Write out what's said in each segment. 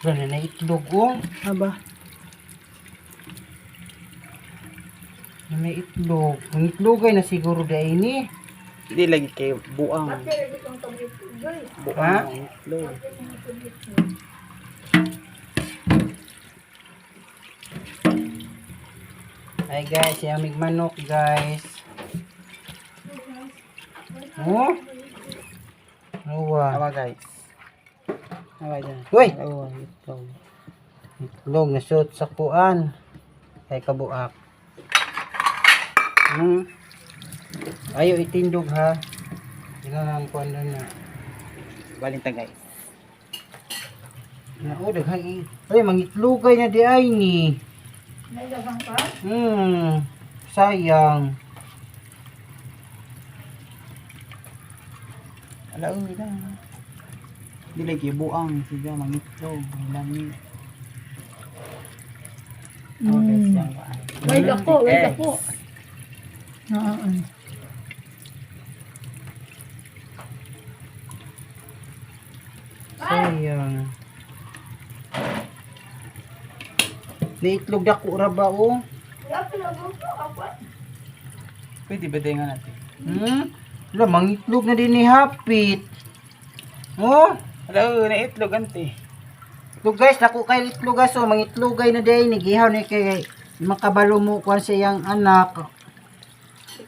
Wala na itlog oh. Aba. Na may itlog. Ang itlogay na siguro dahil ni. Hindi lagi kay buang. Buang Ha? ang itlog. Ay guys, yamig manok guys. Oh? Awa. Awa guys. Awa dyan. Uy! Awa, itlog. Itlog na suot sa kuan. Ay kabuak. Ayo itindog ha. Kailangan kuan na na. Balin ta guys. Na oh, daghang ay mangitlogay na di ay ni. Sayang. Ala, uy lang. Hindi lagi buang. Sige, mangitlog. Ang lami. Awa guys, yan ba? Wait ako, wait ako. Oo. Sayang. Ni itlog dako ra ba oh? Pwede ba tayo nga natin? Wala, mangitlog na din ni Hapit. Oh, Ala, uy, na itlog ante. itlog guys, dako kay itlog guys, oh, mangitlogay na din ni gihaw ni kay makabalo mo kuan sa iyang anak.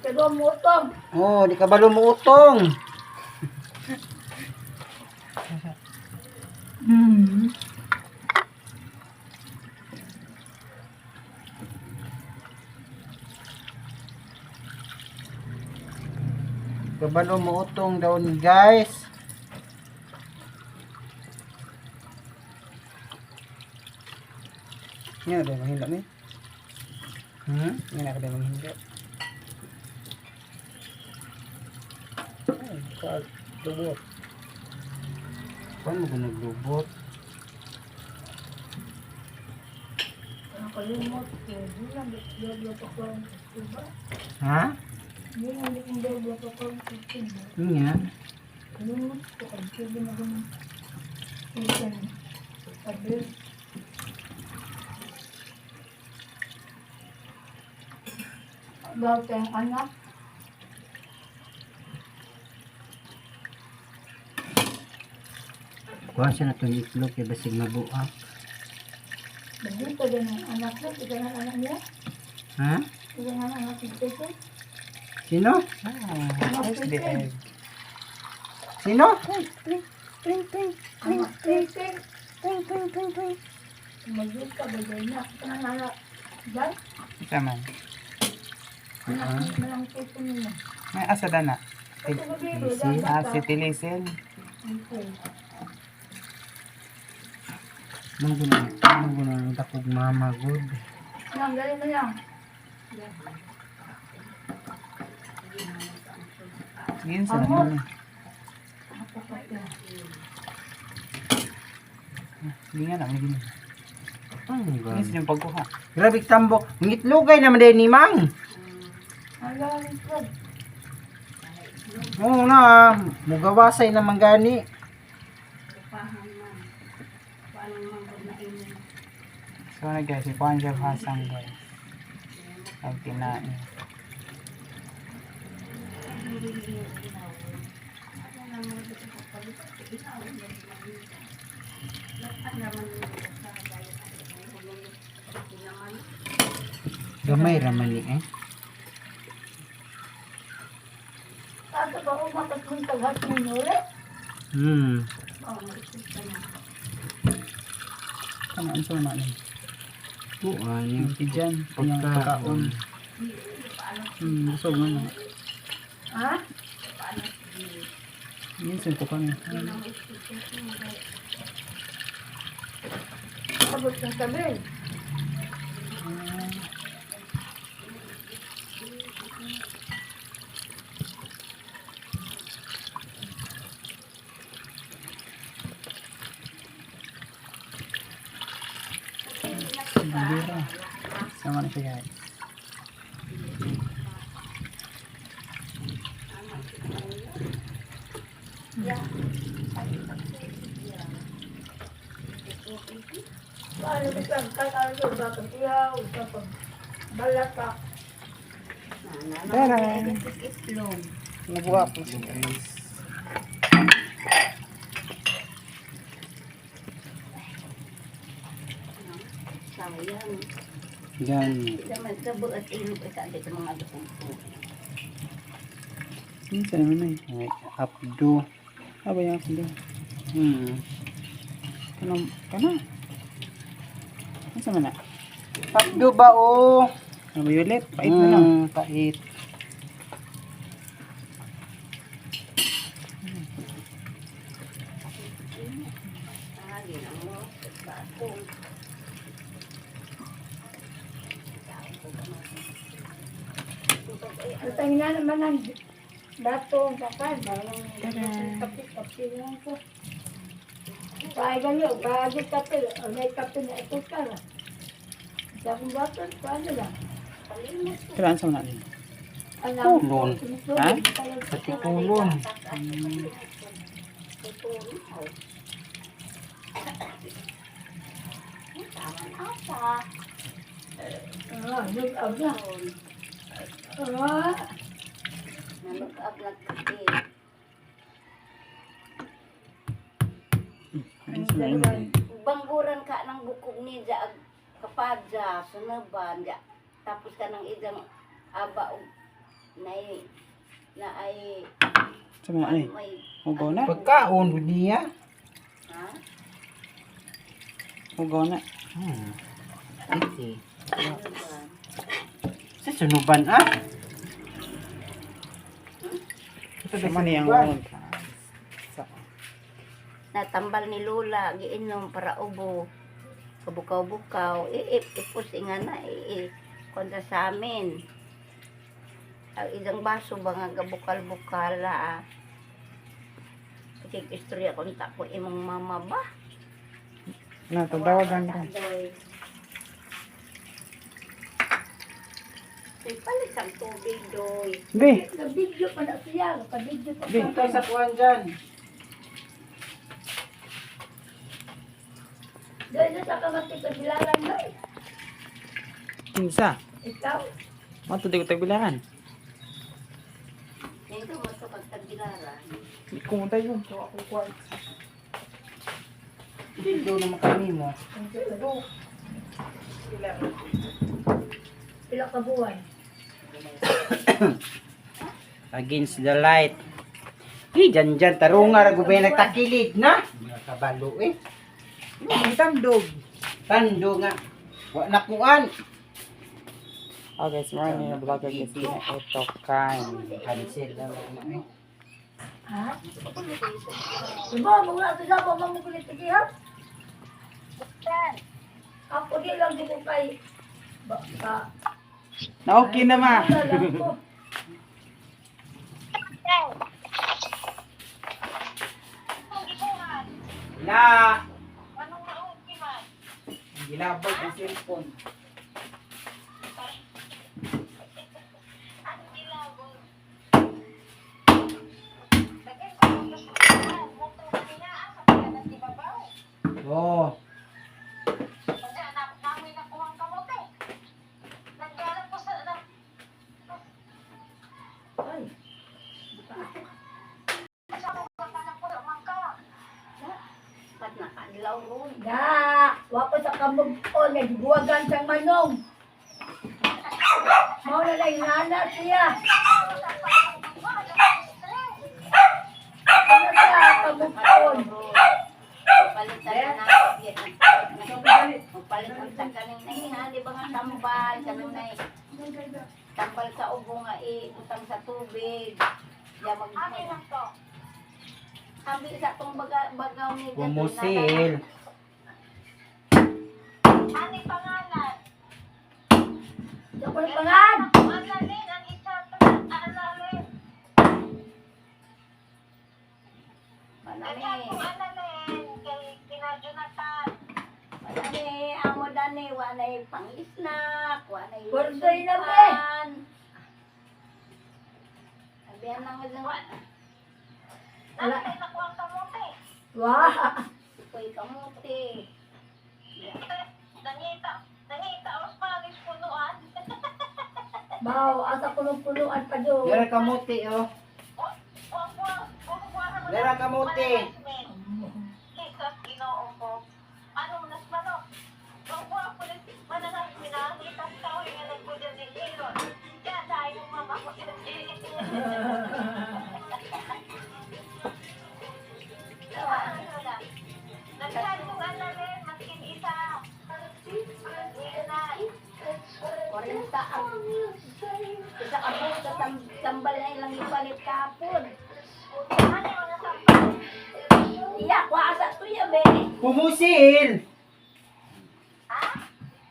Ikaw mo utong. Oh, di kabalo mo utong. Kabalo mo utong daw ni guys. Nga na ba manghila ni? Nga na ka ba manghila? Ay, ka lubot. Kuan mo naglubot. Nakalimot ko. Hindi lang doble pa ko ang diba? Ha? Hindi lang doble pa ko ang diba? Yun nga. Kalimot ko. Kaya na ganun. Isan. Sabi. About ang anak. Kuan siya na itong itlog kay basig mabuak. Nagdito din ang anak ko. Ikaw ang anak niya. Ha? Ikaw ang anak ni Pepe. Sino? Ah, where's the egg? Sino? Anak Pepe. Magdito ba din na? Ikaw ang anak. Diyan? Isa man. Anak na lang Pepe niya. May asa na. Tilisin. Ah, si Tilisil. Okay. Manggunan, manggunan ang dakog mama good. Yang, galing na yang. Sige, sa naman. Hindi nga lang, hindi nga. Ang Hindi yung pagkuha. Grabe tambok. Ngitlogay naman din ni Mang. Ang galing ko. Oo na, mugawasay naman gani. So na guys, ikuha siya hasang guys. Ang tinain. Gamay raman ni eh. Tato ba ko matatlong tagat ng nuri? Ano, ano sa mga Kuan Yung yung tiyan, yung pagkaon. pagkaon. Busog nga na. Ha? Minsan ko kami. Sabot ng tabi. Bandera. Sama na siya guys. Paano ba ang ano ba pag ihaw, sa pag balata. Tara. Itlog. Nabuha po siya, guys. Sayang. Yan. Naman sa buot ilog sa dito mga dukong. Minsan naman eh. May updo. Ah, ba yung updo? Ano? Kana? Ano man na? Updo ba oh? Ano ba ulit? Pait na lang. Pait. Ah, ginamo. Bato. At ang ina naman ang dato ang kakan. Kape, kape lang ko. Kaya ganyo, kaya kape, may kape na ito ka na. Sa akong bato, paano lang? Kailangan sa man natin. Alam, Kulon. Ha? Pati kulon. Ah, nag-ab na. Ah, Nalukab nagkape. Ano sa man Bangguran ka ng bukog ni ja ag kapadja sunaban ja. Tapos ka ng idang aba og nay na ay Sa man ay. may Hugaw na. Pagkaon gud niya. Ha? Hugaw na. Okay. Sunaban. Sa sunuban ah. Sa man ang ulo. Natambal ni Lola giinom para ubo. Kabukaw-bukaw, iip ipos inga na ii kontra sa amin. Ang isang baso ba nga gabukal-bukal ah. Kasi istorya konta ko imong mama ba? Na, tadawagan ka. Doy. Uy, palit ang tubig, doy. Be. nag-video pa na siya. Nag-video pa Bi. Tayo sa kuan dyan. Dahil na sa kamati sa bilaran doy. Kinsa. Ikaw, Mato di ko tagbilaran. Ngayon ka mo sa pagtagbilaran. Di ko mo tayo. So ako kuha. Dindo naman kami mo. pila ka buwan. Against the light. Eh, dyan dyan, tarunga, ragubay nagtakilid na. Mga kabalo eh. Ang tandog. Tando nga. Wa na kuan. Okay, so morning na vlogger kasi na ito kain. Cancel na lang eh. Ha? Diba, mula ito sa mga magulit sa ha? Ako di lang di ko kay ba, Na okay na ma. wala lang ko. La. Gilabag ang cellphone. Oh. Ay, Pat nakadlaw ron. da, wa ko sa kamugon, nagbuwagan sa manong. Mao na lang nana siya. Ano sa kamugon? Palit ang na. Palit ang takaning nahinga, di ba nga tambal, kanang nay tambal sa ubo nga utang sa tubig. Ya mag Abi sa tong baga bagaw ni Kumusil. Sa ko pangan. Manami. Manami, amo dani walay pang-isnak, walay Wordoy na, be. pan. Sabihan na nga lang, Wala. Wah. ko'y kamuti. Ya. Nangita, nangita ang Spanish punuan. Bao, asa ko nung punuan pa doon. Dira kamuti oh. Wa Dira kamuti. Jesus, Ginoo ko. Ano mo nas manok? Wa ko ni mananas minangita sa kahoy nga nagpudyan ni Aaron. Kaya dahil yung mama ko. Nagsabi kong alalin, maskin isa. Wala. 40 ang isa ka po sa tambal na ilang ipalit kahapon. Ano yung mga sampal? Iya, kuha sa tuya, be. Pumusil.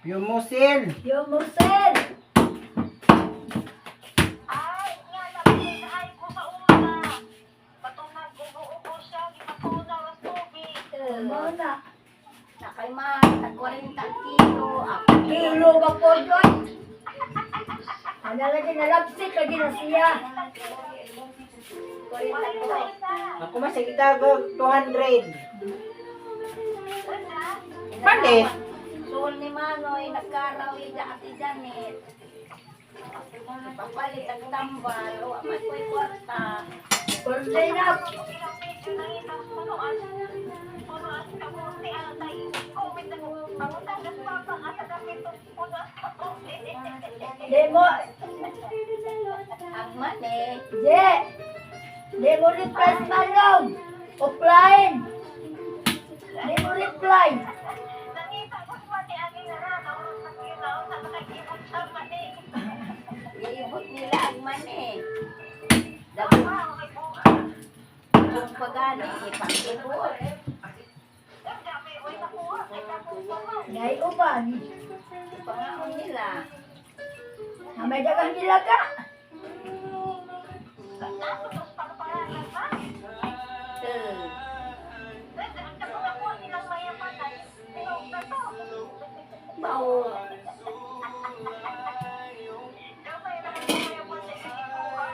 Pumusil. Yo, Marcel! Ay, nga naman, ay ko sa una. Patunag, ubo-ubo siya, gipatunaw ang tubig. Mo na. Nakay man, tag 40 kilo. Ako. Kilo ba po doon? Ano lagi nalapsik lagi na siya. 40 ko. Ako man sa gitago 200. Palit. Sul ni Manoy, nagkaraw ida ati Janet. Papalit ang tambal, wa man ko'y kwarta. Birthday na. Ilang medyo nangita sa punuan. Punuan sa kamuti, ang tay, comment na pangutagas pa pa nga sa gamit punuan sa kamuti. Di mo, Ang mani, Je! Di mo reply malong. Offline. Di mo reply. Nangita ko sa mani, ang inara, naurot na kinaw, sa nakakibot siya mani. giibot nila ang mani. Dapat Wow, may bunga. kung pagani, ipang-ibot. Ang dami, uy, nakuha, kay nakuha mo. Ngay uban. Pangaon nila. Na may dagang nilaga. Tapos, pagparalan ba? Eh, Ang nakuha nilang mayaman ay tinog na to. Bao, Gamay na ang mayaman na ikikuha.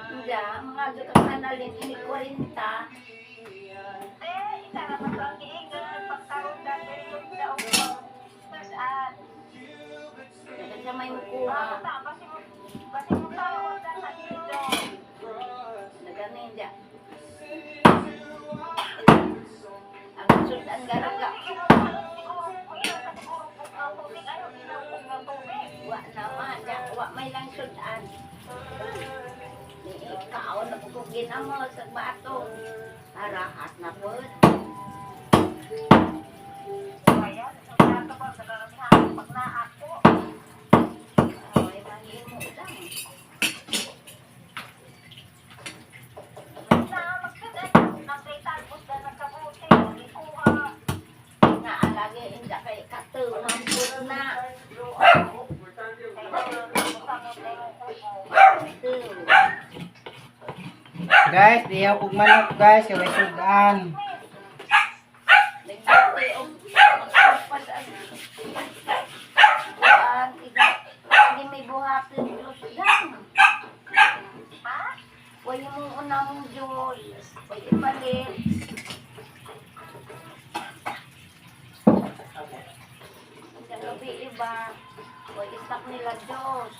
hindi, mga dutang analin, ini 40. Eh, isa naman to ang giingan, pagkaroon na yung daong sudan. Dapat siya may mukuha. Basta, basi mo tawag na sa dito. Nagano yun dya. Ang sudan garaga. Wa naman, dya. Wa may lang sudan. Ikaw na po ginamo sa bato. Arahat na po. Ay, mahimo lang. Naalagi inda kay kato mamput na. Ito. Guys, dihaw kog manok guys, kay way sudan. Nagdati og magpas ang kuan iga lagi may buhaton Diyos lang. Huwag mong una mong Diyos. Huwag ipalit. Sa gabi iba, huwag isak nila Diyos.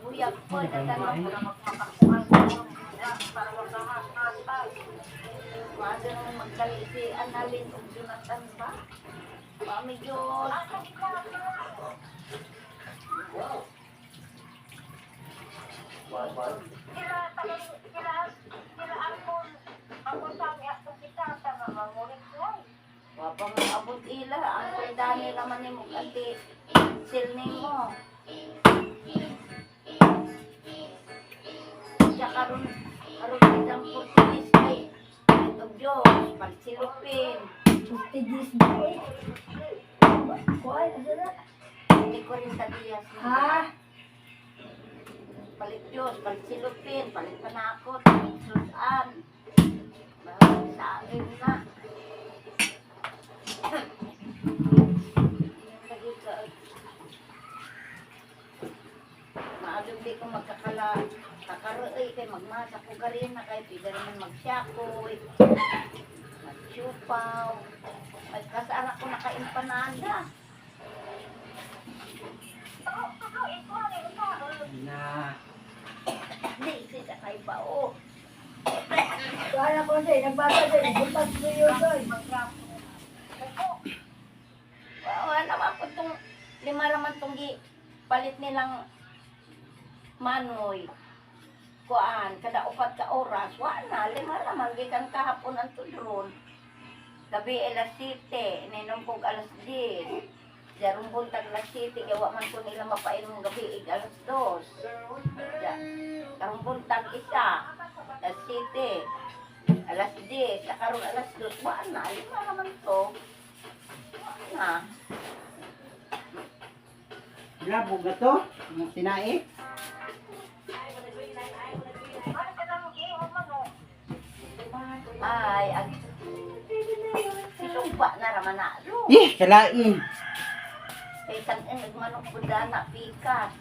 Buyag po, tatanong Maaga nang magdali si Annalyn ug Jonathan ba? Mami Diyos. Wa pa mo abot ila. Ang kay naman ni mo ati silning mo. Siya karon karon kitang Portuguese kay og Diyos, pagsilupin. Portuguese ba eh? Kuan, asa na? Hindi ko rin tadiyas na. Ha? Palit Diyos, palit silupin, palit panakot, palit sudan. Bawal sa akin na. Lagi ka. Maadong di ko magkakala, kakaroy kay magmasa ko garin na kay pwede naman magsyakoy. Nagsiupaw. May kasara ko nakaimpanada. Na. Di, sisa kay bao. Wala ko din, nagbasa din, butas mo yun doon. Wala naman po itong lima raman itong gi, palit nilang manoy. Kuan, kada upat ka oras, wala, lima raman, gikan kahapon ang tudron. Gabi alas 7, ninom kog alas 10. Jarong buntag alas 7, kaya wa man ko nila mapainom gabi ig alas 2. Ja, karong buntag isa, alas 7, alas 10, sa karong alas 2, wala, lima raman to. Wala. Labog na to. Ang tinae. Ay, ag... Sumpa na raman na. Lo, Eh, kalain. kay sang nagmanok ko na pikas.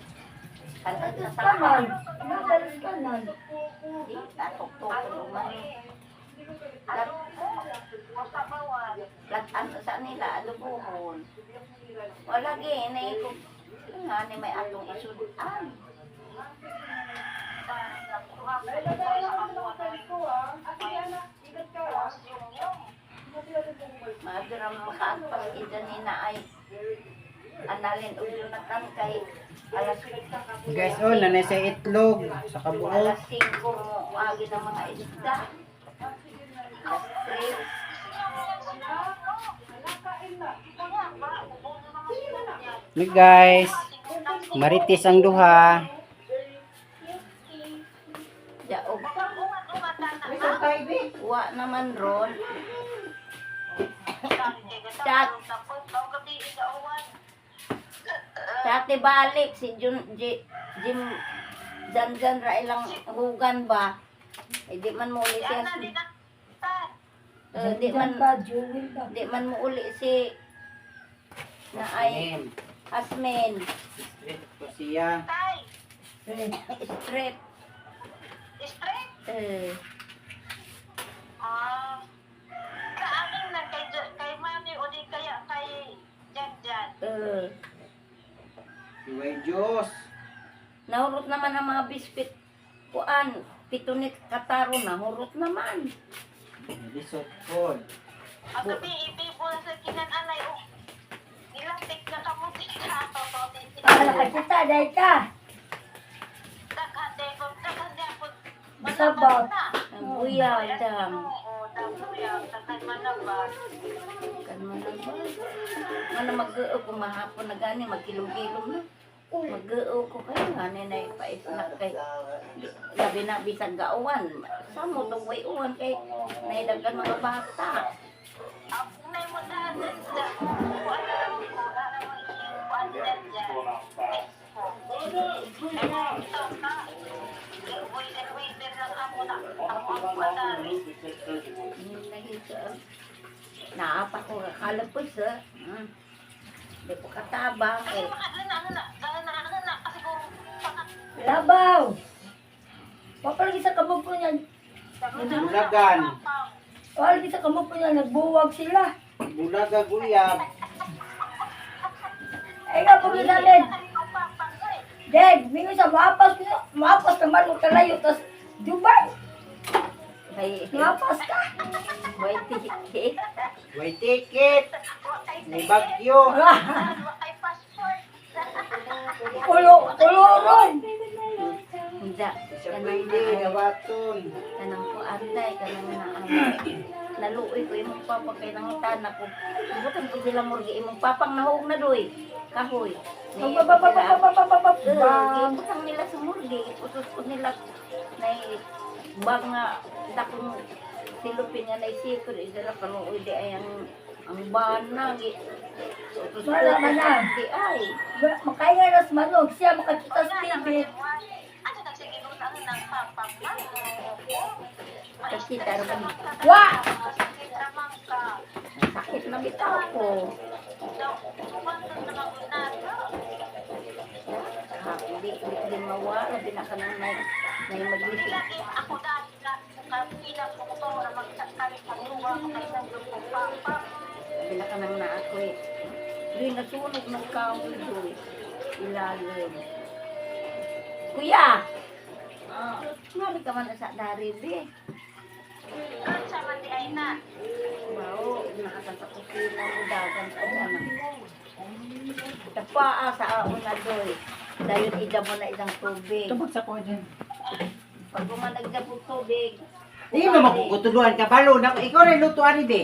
Kanag sa Kanan, saka. nadalas kanan. Di, tatok-tok man. Latan sa nila, alubuhon. Wala gi, naiko. Nga ni may atong isudan. Madura makaagpas ida nina ay analin og Jonathan kay alas Guys, oh, nanay sa itlog. Sa kabuok. Alas 5 mo agi ng mga isda. Alas 3. Hey guys, maritis ang duha. Daog. Wa naman ron. Chat. Sa balik si Jun J, Jim Janjan ra ilang hugan ba. Eh, di man mo uli si Eh, di man Ba, Jewel ba? di man mo uli si na ay Amen. Asmin. Street ko siya. Eh, Straight. Straight? Eh, Ah. Kaanin na kay, kay mami o di kaya kay Jan Jan. eh. Iway Diyos. Nahurot naman ang mga biskwit. Kuan, pitunit kataro, nahurot naman. Lisot ko. Ang gabi, ibibo sa kinananay o nilapit na kamuti ka. Para nakakita, dahil ka. Daghan de, daghan de ako. Sabaw. Ang buya, dam. Oo, dabuya, daghan man na ba? Kan man lang ba? Ano mag-oo ko mahapon na gani, magkilog-kilog na. Mag-oo ko kayo, gani na ipa-snack kay. Labi na bisag gauan. Sa mo tong way uwan kay naidagan mga bata. Ako na mo dahil da. Kuan na mo ko, na mo kuan Jan Jan. Ito ka. Waiter, waiter lang ako na. Ako ang patari. Nahisa. Naapa ko kakalapos ah. Di ko kataba. Kasi Eh, maka, ano na, ano na, ano na, kasi kung Labaw. Papalagi sa kamog po niyan. Bulagan. Palagi sa kamog po niyan, nagbuwag sila. Bulaga guyab. Ay nga, pag namin. Deg, mingon sa mapas, mapas naman ang kalayo, tas Dubai, may, mapas ka. may ticket. Way ticket. May bagyo. Ay, passport. Kulo, kulo ron. Hindi. Sa Kanang pwede, gawaton. kanang ko anday, kanang na naluoy ko imong papa kay nangutana ko. Butan ko sila murgi imong papang nahug na doy. Kahoy. Niya ko sila. Eh, Ibutang nila sa murgi, iputos ko nila nay bag nga dakong silupin nga nay sikod isara kaluoy di ay ang bana gi. Utos ko Wala man na. di ay. Makainga ras manog siya makakita sa TV. Ano nagsigilos ano ng papang na? Kasi taro Wa! Sakit naman ka. Sakit na bitaw ko. Daw, kumantos na magunata. Ha, di mawala binaka nang nay nay maglisod. Nilagay ako dahil na Pila ka nang naakoy. Doy, nasunog ng kahoy doy. Ilalim. Kuya! Ngari ka man na sa dari, be. Wow, nakatan sa kusina mo dagan sa una. Tapaa sa aon na doy. Dayon ida mo na isang tubig. Tubag sa ko dyan. Pag gumanag na po tubig. Di mo makukutuluan ka balo na ikaw rin lutuan ni be.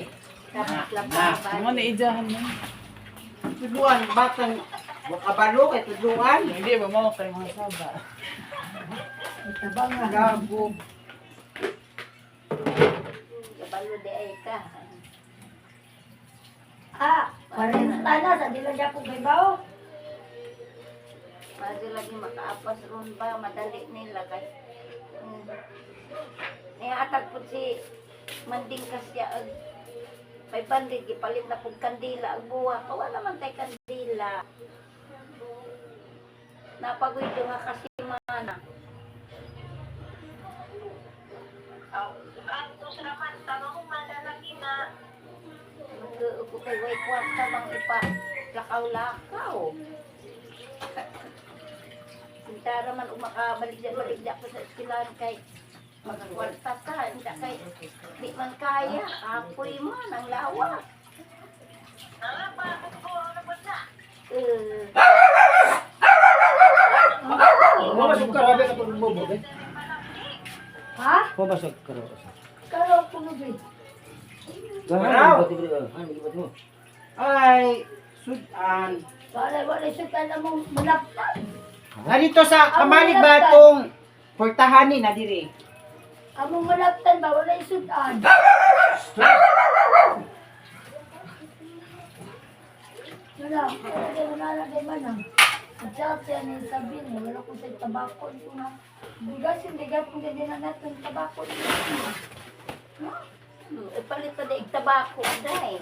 Tapos lapa. Mga naijahan mo. Tuluan batang wa ka balo kay tuluan. Hindi ba mo kay mga saba. Tabang nga. Gago. Kabalo di ay ka. Ah, 40 na sa dila siya kung kay bao. Pwede lagi makaapas ron ba, madali nila kay. Nihatag po si Manding kasya ag 500 gipalit na pug kandila ang buwa. Wala man tay kandila. Napagoy do nga kasi mana. Nag-uko kay way kwarta bang ipa lakaw-lakaw. Sintara man umakabaligya-baligya ko sa eskwelahan kay magkwarta ta, hindi kay di man kaya, apoy man ang lawa. Eh, Pumasok ka rabe ka mo be. Ha? Pumasok ka rabe. Karo puno be. Raw. Ay, sudan. Wala wala siya ka na mong malaptan. Narito sa kamalig ba itong portahan ni na diri? Among malaptan ba wala sudan. Wala, wala kay wala na kay manang. At saka siya ni sabi niya, wala ko sa tabako ito na. Bigas yung bigas kung hindi na natin tabako ito. Ipalit pa di tabako day.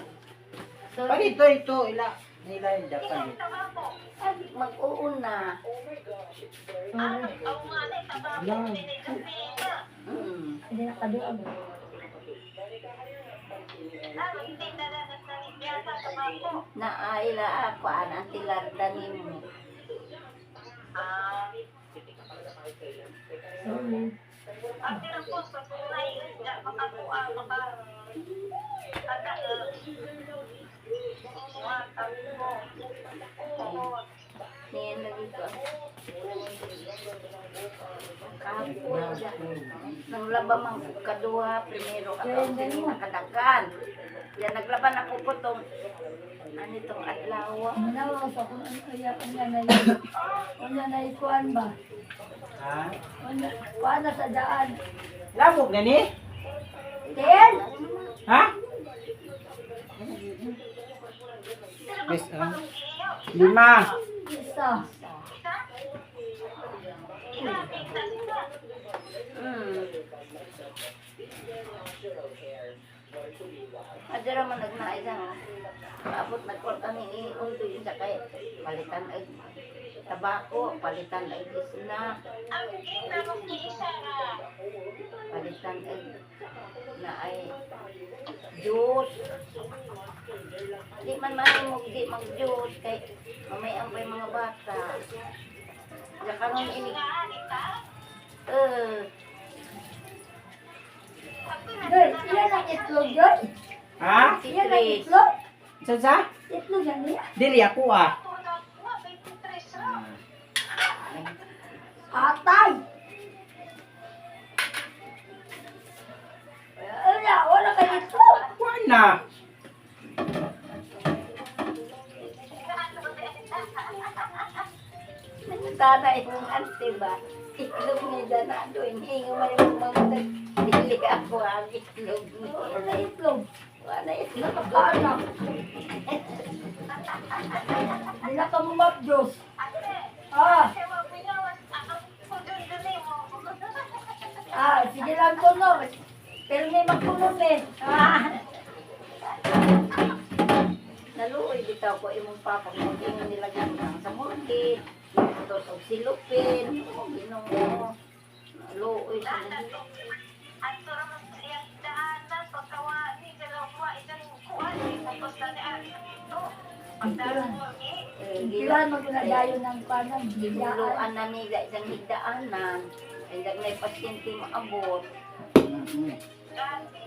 So, Palito ito ila nila yung dapat. mag-uuna. Hindi na kaduag. Naaila ako ang tilarda nimo. Sorry. Niyan lagi ko. Kapoy siya. Nang laba man ko kaduha, primero ka nakadagan. Yan naglaban ako ko tong ano itong adlaw. Manawa sa kung ano kaya unya na unya na ikuan ba? Ha? Unya, kuan na sa daan. Lamog na ni? Ten! Ha? Yes, ah. Lima. Isa. Adara man nagnaisa nga. Abot nagkol kami iundo yun sa kay palitan ay tabako, palitan ay isna. Palitan ay na ay juice. Di man mahimog di mag juice kay mamay ang pa'y mga bata. Ya karon ini. Eh, Doy, iyan ang itlog doy. Ha? si Iyan ang Chris. itlog. Sa sa? Itlog yan niya. Dili ako ah. Atay! Wala, wala kay itlog. Kuan na. Nangutana imong ante ba? Itlog ni Danado, hindi nga man yung mga dili ako ang itlog ni. Wala itlog. Wala itlog. Nakakaanak. Wala ka mo mapdiyos. Ah, ah, sige lang ko no. Pero may magkulong eh. Ah. Naluoy bitaw ko imong papa kung ingon nila ganang sa murgi. Tos og silupin, Ginoo. Naluoy sa mga. At ra man iyang daanan pagkawa ni dalawa isang kuan tapos na ni ari ito. Pagdaan mo ni Eh, Ilan magunadayo ng kanan, Gibuluan biglaan. na nila isang higdaanan. Ay may pasyente maabot. dati.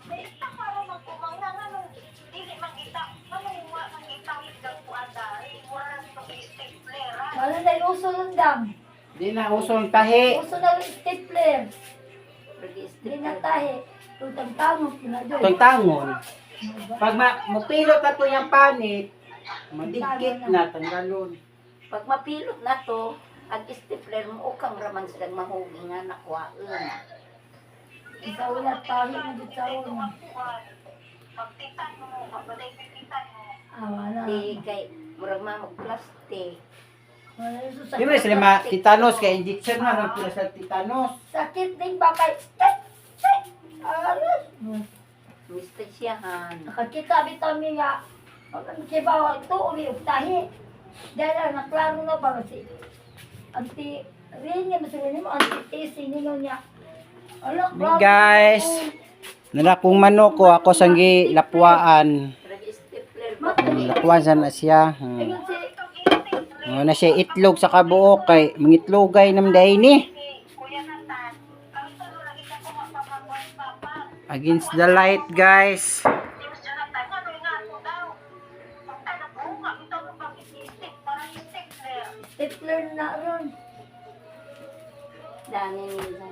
May isa para magkumang na nganong dili man kita nganong wa man gitawid ng kuan dari mura na itong stapler. Wala na yung uso ng dam. Di na usong tahi. Uso na yung stapler. Di na tahi. Tutang tangok na doon. Itong tangon. Pag mupilot na to yung panit, madigkit na tanggalon. Pag mapilot na to, ang stapler mo ukang raman silang mahugi nga nakuhaan. Sa una, tahi na dito sa una. Magtitan mo, magbalay-titan mo. Ah, wala. Di kay murag ma magplastic. Wala yung Di sakit. ba sila ma titanos kay injection man ang pila sa titanos. Sakit din ba kay... Eh! Eh! Aras! Mistake siyahan. Nakakita bitaw mi nga. Ang kibaw ito, uli og tahi. Dahil na, naklaro na ba si anti rin niya masiguro mo anti TC ninyo niya. Ala, klaro. Guys, nala kong manok ko ako sanggi lapuan. Murag stapler ba? Lapuan sa na siya. Ingon si Na siya itlog sa kabuok kay mangitlogay nam day ni. Kuya Natan, kami tulo lagi ka kumapapagwan papa. Against the light, guys. Diyos Jonathan, ano nga ako daw? Pagka nabuha, ito mo bakit stick, parang stapler. stapler na ron. Dani nila.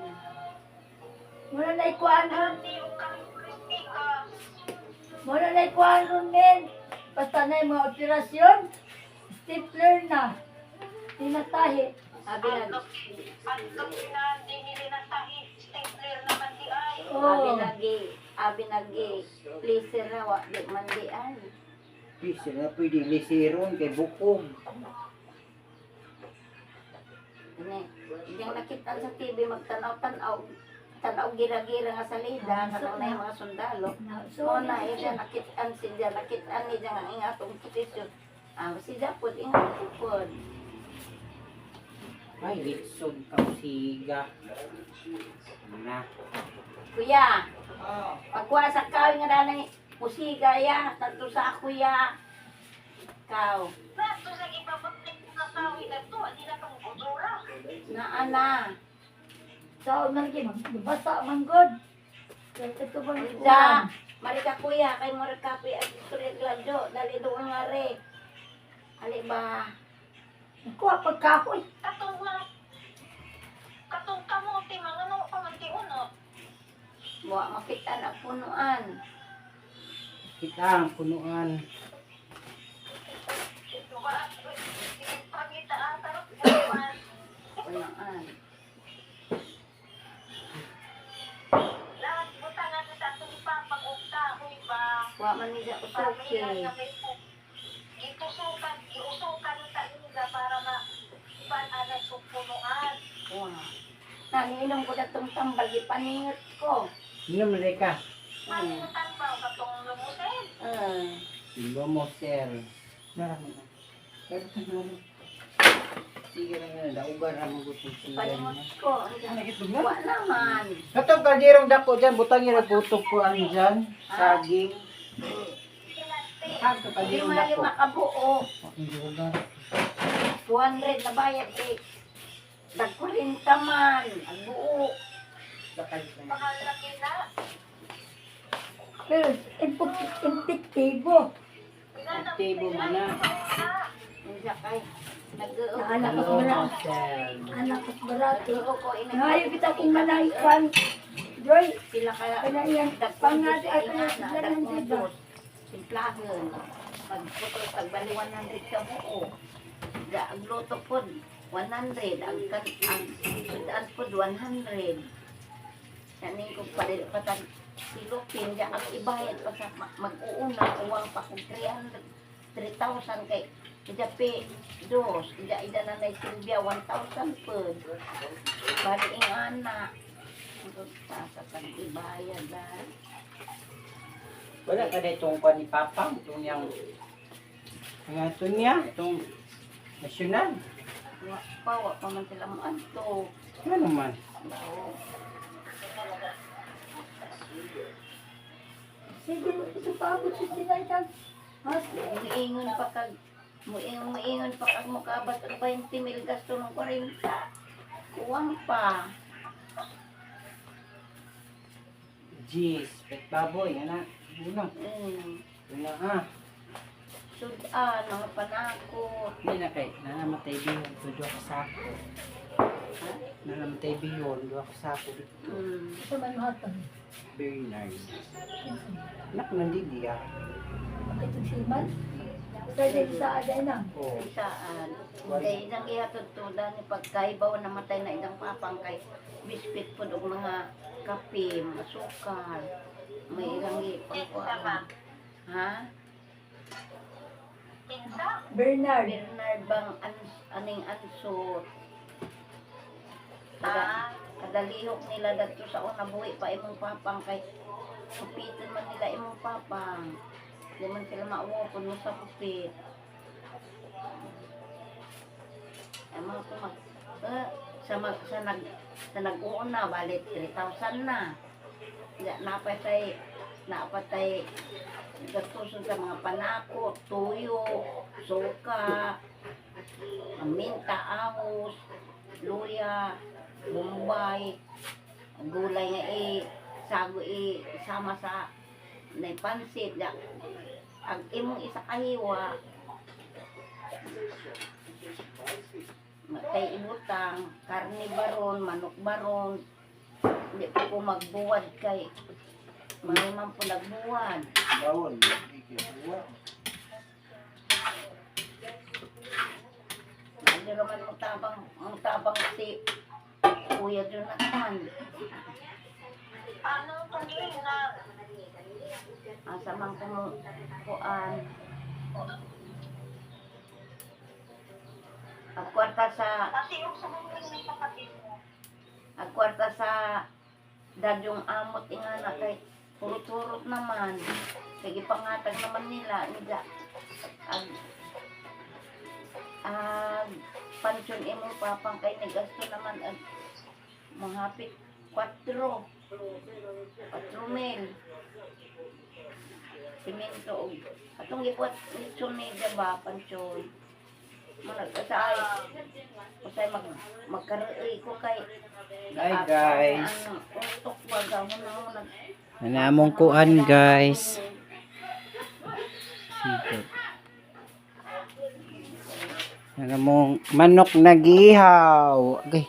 Wala na ikuan ron. Hindi yung karakteristika. Wala na ikuan ron, men. Basta na yung mga operasyon, stapler na. Tinatahi. Abi Ang nag na dinili na tahi, stapler naman di ay. abi Oh. nagi abi nagi pleaser ra wa di man di ay. Di sila pwede lisiron kay bukog. Ini yang nakita sa TV magtanaw-tanaw tanaw gira-gira nga salida kanang na yung mga sundalo. Na, So na ila nakitaan siya nakitaan niya nga ang atong posisyon. Ah, siya pod ingat pod. Ay, litson ka siga. Na. Kuya, pagkuha sa kaw nga nanay musiga ya, tanto sa ako ya. Kaw, Nato sa ipapagtik na kawi na to, hindi na pang budura. na ana. Sa una lagi, basa man god. Ito ba yung Sa, marika kuya, kay murag kape at istorya gladyo, dali doon nga re. Ali ba? Kuha pagkahoy. Katong nga, katong kamote, mga ano pa man di uno. Wa makita na punuan. Kita ang punuan. Diba? Pangita ang tarot buwan. Punuan. Lahat butangan sa atong ipapag-ugta, huy ba? Wa man nila usuki. Pamilya na may gitusukan, giusukan sa nila para ma pananas sa punuan. Wa. Naniinom ko na tong tambal, gipaningot ko. Inom na ka. Paninutan ba katong lumusin? Eh, Lumosel. Sige lang na, daugan ang magutong siga. Paningot ko. Wa naman. Katong kalderong dako dyan, butang yung putok ko ang dyan. Saging. Ha, ito Hindi kalderong man dako. makabuo. Hindi ko ba? 200 na bayad eh. Nagkurinta man. Ang buo. Mahal lagi na. Pero impiktibo. Aktibo man na. Hindi kay. Nag-uo. Anak ko bara. Lumosel. Anak ko barato. Nag-uo ko. Ngayon kita kung manay kwan. Joy, Sila kaya. Kana iyang pangati at ang diba? Simplahan. Pagputol, pagbali 100 ka buo. Da, ang luto po, 100. Ang, kan, ang sudaan po, 100. Naning ko palit patag silupin. Da, ang ibayad pa sa mag-uuna, uwang pa kung 300, 3,000 kay Ida pe, dos, ida ida na na Silvia, 1,000 po. Bali ing anak. Sa pag-ibayad, ah. Wala ka na itong kwan ni Papa, itong yang nga ito niya, itong nasyonal. Wa pa, wa pa man sila mo anto. Ano man? Bao. Sige, sa paabot sa sinay kag. Mas, Muingon pa kag mukabat ang 20 mil gasto ng 40. Kuwang pa. Jeez, pet baboy, ana. Una, una ah. Sudan, mga panakot. Hindi na kay, nanamatay bihon to duha ka sako. Ha? Nanamatay bihon, duha ka sako dito. Sa man mahatag. Bernard. Anak nandidi ah. Itong siman. Sa din sa aday na. Oh. Saan? Kay nang ihatod-tudan ni pagkaibaw namatay na idang papang kay biskwit po og mga kape, mga sukar. May ilang ipangkuan. Ha? Kinsa? Bernard. Bernard bang aning ansot? Kada, kadalihok nila dadto sa una buhi pa imong papang kay kupitan man nila imong papang. Di man sila mauwo kun mo sa kupit. Ay mga kumag eh, sa mag, sa nag sa nag-uuna balit 3,000 na. Ya, napatay napatay gastuson sa mga panako, tuyo, suka, minta, ahos, luya, bombay, gulay nga eh, sago eh, sama sa nay pansit. Ya. Ang imong isa kahiwa, matay ibutang, karne baron, manok baron, hindi pa ko magbuwad kay may man po nagbuwad. Bawon. Hindi naman mo tabang si Kuya Jonathan. Ano sabihin na Asa man ko mo kuan. Ang kwarta sa kasi yung sumungin may kapatid mo. ang kwarta sa dadyong amot ingana kay purot-purot naman. Kay gipangatag naman nila nila ang ang pansyon imo papang kay nagasto naman ang mahapit 4 4 mil simento og atong gipuat lechon ni ba pansyon mo nagkasay usay mag magkaroy ko kay Hi, guys. Ano, utok ba gahon na ako nag Nanamong kuan guys. Sige. Nanamong manok nagihaw. Okay.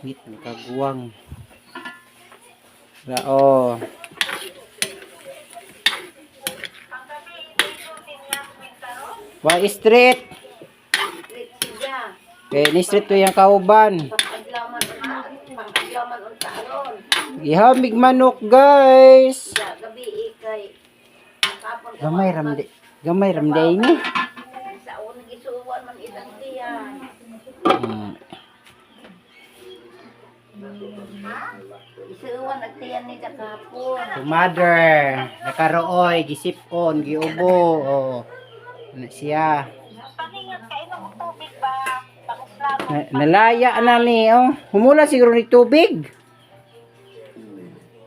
Wait, nakaguwang. Rao. Ang gabi, ito niya karon. Wa street. Street siya. Kay ni street to yung kauban. Pangkadlaman unta, pangkadlaman unta aron. Gihaw mig manok guys. Sa gabi ikay kapon ka Gamay ramde. Gamay ramde ini. Sa unang gisuwan man ilang diyan. Isuwan at tiyan ni kapon. To mother, nakarooy, gisipon, giubo. Oh. Ano siya? Paningat ka inom og tubig ba? Panguslamo. Nalaya na ni oh. Humula siguro ni tubig.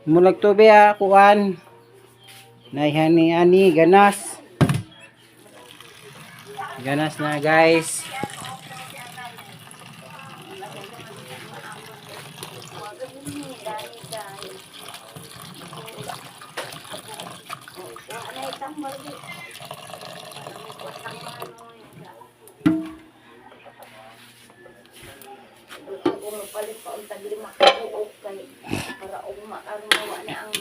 Humulag tubig ha, kuan. Naihani ani ganas. Ganas na guys. Wala tambal di. May kwartang manoy. Gusto ko mapalit pa ang taglima ka buok kay para ugma aron mawa ni ang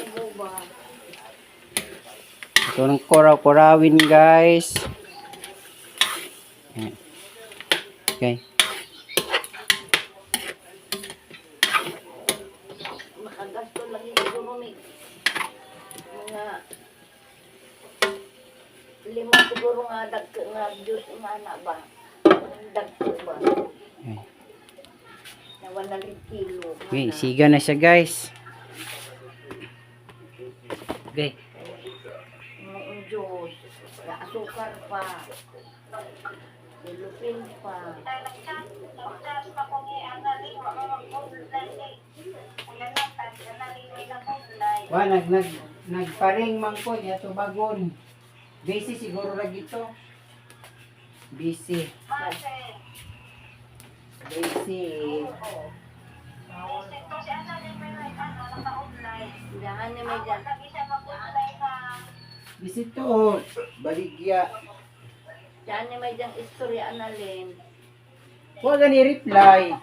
ubo ba. Ito ng kuraw-kurawin guys. Ayan. Okay. Makagasto lagi siguro may mga lima siguro nga dagko nga Diyos nga na ba. Dagko ba. Okay. Na 100 kilo. Okay, siga na siya guys. Okay. Noong Diyos, na asukar pa, lupin pa. Dahil nag-chat, nag-chat pa ko ni Ana Lee, wa man mag-online eh. Wala na. Wa nag nag nagparing man ko niya tubagon. Busy siguro lagi to. Busy. Busy. Dahan ni may dyan. Busy to. Oh. Baligya. Diyan ni may dyan istorya analin. Wa gani reply.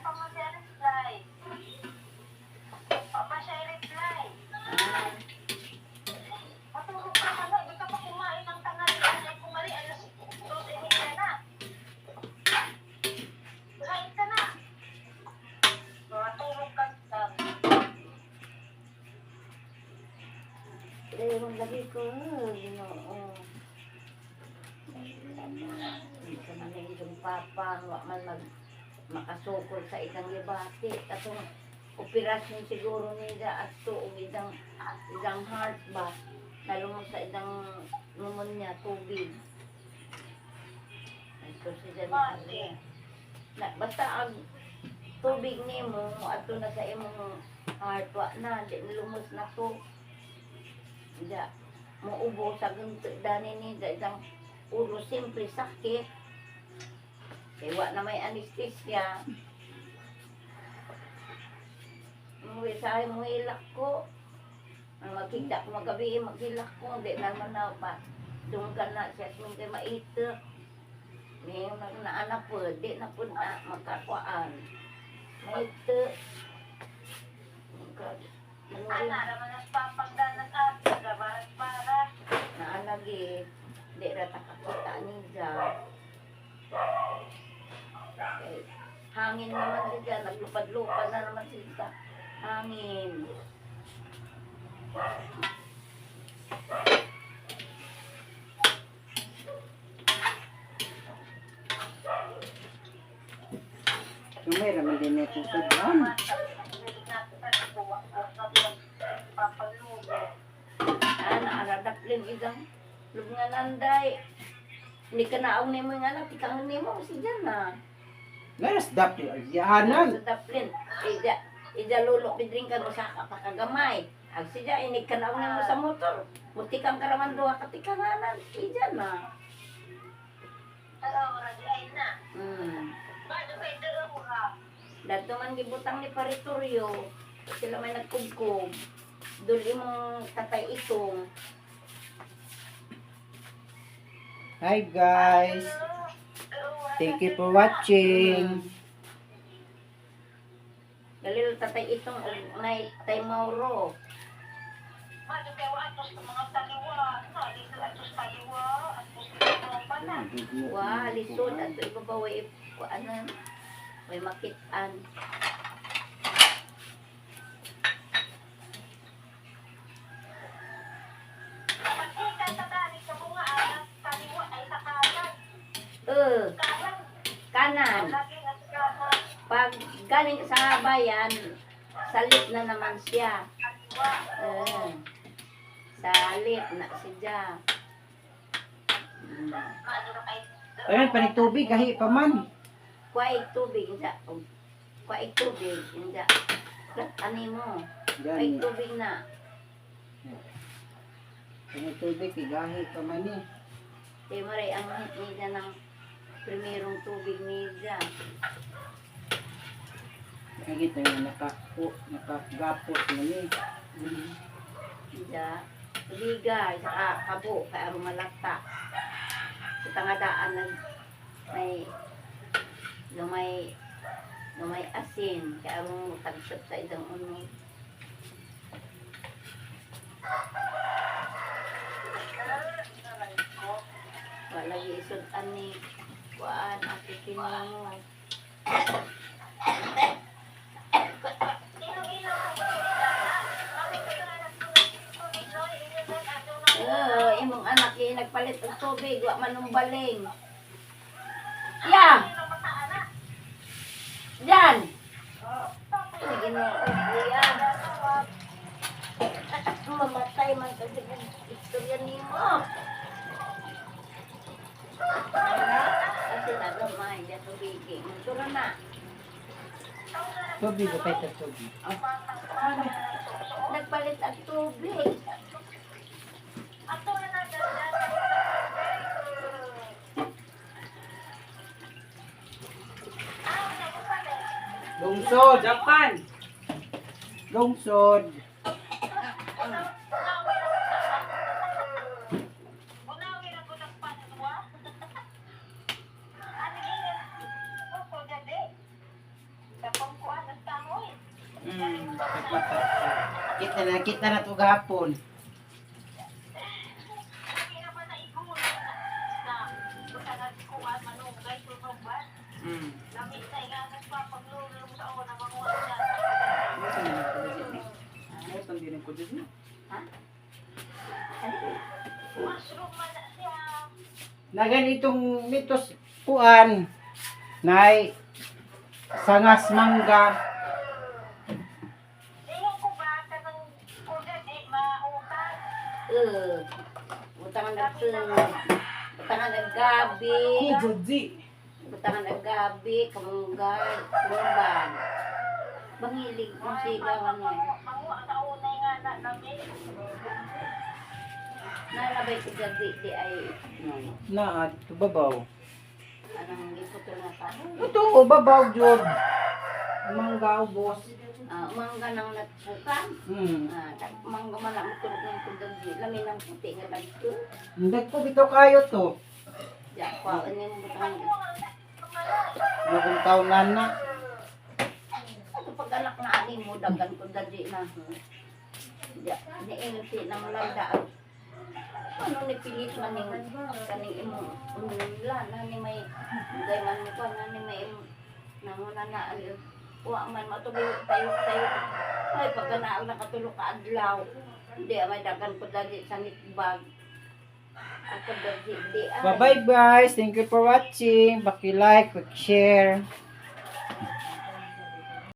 Pero lagi ko, Ginoo. Hindi ka man na itong papa, wa man makasukol sa isang gibati. Atong operasyon siguro nila at to og isang heart ba nalumos sa isang pneumonia tubig. Ito siya na, basta ang tubig nimo ato na sa imong heart wa na di nalumos na to. Da, muubo sa ganto dani ni da isang ulo simple sakit. Kay wa na may anesthesia. Umuwi sa akin, muhilak ko. Ang makita ko magabi, maghilak ko. Hindi naman na pa. Doon ka na, siya kay maito. May naanak po, di na po na makakuan. Maito. Naalagi, di ra ta kakita niya. Eh, hangin naman siya, naglupad-lupad na naman siya sa hangin. Sumay ra man din itong sudlan. Ah, naaradaplin isang lubngananday. Hindi ka naong nimo nga anak, tikang nimo si Jan na. Laras dapli yahanan. Sa daplin. Ija, ija lulo pidring ka sa ka pa kagamay. Ag siya inig ka naong nimo sa motor. Mutikang karaman duha ka tikanganan. Ija na. Dato man gibutang ni Paritoryo, sila may nagkugkog. Duli mong tatay itong. Hi guys. Thank you for watching. Galil tatay itong og nay tay Mauro. Wa lisod ato ibabaw ay kuanan. May makitaan. Eh, kanan. Pag galing ka sa bayan, salit na naman siya. Eh, salit na siya. Ayan, panitubig, gahi pa man. Kuwaig tubig, inda. Kuwaig tubig, inda. Ani mo. Kuwaig Yan, tubig na. panitubig, gahi pa man eh. Kaya maray, ang hit niya ng primerong tubig niya. Nakita yung nakagapos na ni. Inda. Tubiga, saka kabo, kaya rumalakta. Sa tangadaan nag may lumay lumay asin, kaya tagsyop sa isang uno. Wala isod ani kuan ate kinimo. Eh, imong anak eh, nagpalit og tubig, wa man baling. Ya. Yan. Ay, Ginoo, kuya. Mamatay man kasi kung istorya nimo. Kasi nagamay, di tubig. Mansura na. Tubig, o kahit tubig. Ah. Nagpalit ang tubig. Ato na na na. Ah, nagupan eh. Lungsod. Japan! Lungsod. Bunawi na ko ng panwa. Ano ganyan? Opo, dali. Tapang kuan ang tangoy. Nagmata. Kita na to gahapon. Hindi naman na igulo na basta nagkuan manunggay tunog ba? Lami sa ingagas pa paglulong sa una manguha na. Ano sa ko dyan? Ano sa din ko dyan? Ha? Mushroom man na siya. Na ganitong mitos kuan nay sangas mangga. Ingon ko ba kanang kuda di mautang. Eh, butangan nag butangan naggabi. Kujoji! Butangan naggabi, kamunggay, kumban. Bangilig mo sigaw ano eh. Manguha sa una nga na lami. Nalabay ko gabi di ay no, Na adto babaw. anong giputol nga kahoy. Ito o babaw jud. Mangga ubos. Ah, mangga nang natpukan. Ah, mangga man lang tulog ng kudagi. Lami ng puti nga dagko. Hindi ko bitaw kayo to. Ya, kuhaan niyo butangan. Nagong taon na. Ato pag anak na ani mo dagan ko dadi na. Ya, niingon si nang landa. Ano ni pilit man ning kaning imo unla na ni may gay man mo ko na ni may nanguna na ano wa man matuloy tayo tayo. Ay pagka na nakatulo ka adlaw. Hindi may dagan ko dadi sa nitbag. Ako dadi di ay. Bye bye guys. Thank you for watching. Paki-like, paki-share.